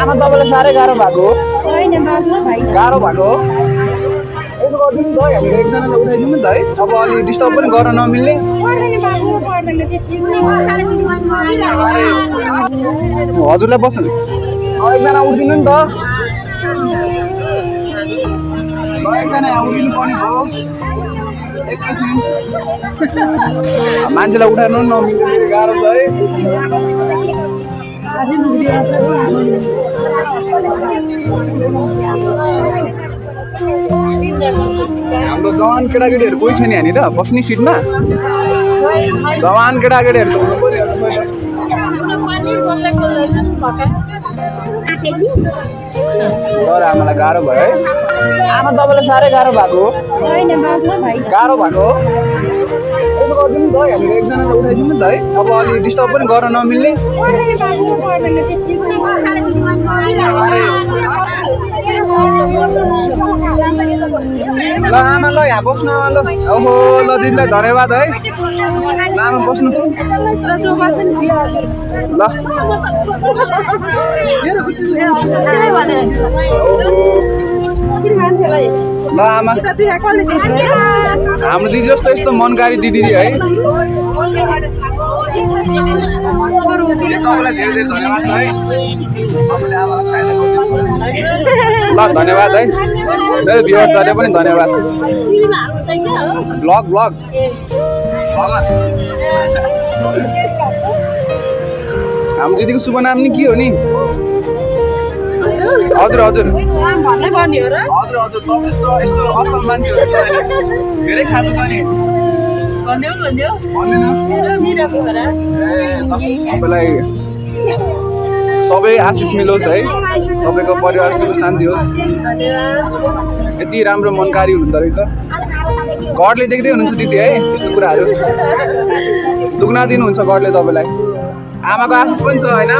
आमा तपाईँलाई साह्रै गाह्रो भएको गाह्रो भएको यसो गरिदिनु नि त है हामीले एकजनालाई उठाइदिउँ नि त है अब अलि डिस्टर्ब पनि गर्न नमिल्ने हजुरलाई बस्नु एकजना उठिदिनु नि त एकजना उठिदिनु पर्ने भयो एकैछिन मान्छेलाई उठाउनु पनि नमिल्ने गाह्रो छ है हाम्रो जवान केटाकेटीहरू कोही छैन यहाँनिर बस्ने सिटमा जवान केटाकेटीहरू त हुनु पर्यो तर आमालाई गाह्रो भयो है आमा तपाईँलाई साह्रै गाह्रो भएको गाह्रो भएको यसो गरिदिनु नि त है हामीले एकजनालाई उठाइदिउँ नि त है अब अलि डिस्टर्ब पनि गर्न नमिल्ने ल आमा ल यहाँ बस्नु ल ओहो ल दिदीलाई धन्यवाद है ल आमा बस्नु ल ल आमा हाम्रो दिदी जस्तो यस्तो मनकारी दिदी है तपाईँलाई धेरै धेरै धन्यवाद छ है ल धन्यवाद है मेरो भ्युअर्सहरूले पनि धन्यवाद ब्लग ब्लग हाम्रो दिदीको शुभ नाम नि के हो नि हजुर हजुर हजुर हजुर तपाईँ यस्तो यस्तो असल मान्छेहरू धेरै खाँचो छ नि तपाईँलाई सबै आशिष मिलोस् है तपाईँको परिवार सुख शान्ति होस् यति राम्रो मनकारी हुनुहुँदो रहेछ गडले देख्दै हुनुहुन्छ दिदी है यस्तो कुराहरू दुख्न दिनुहुन्छ गडले तपाईँलाई आमाको आशिष पनि छ होइन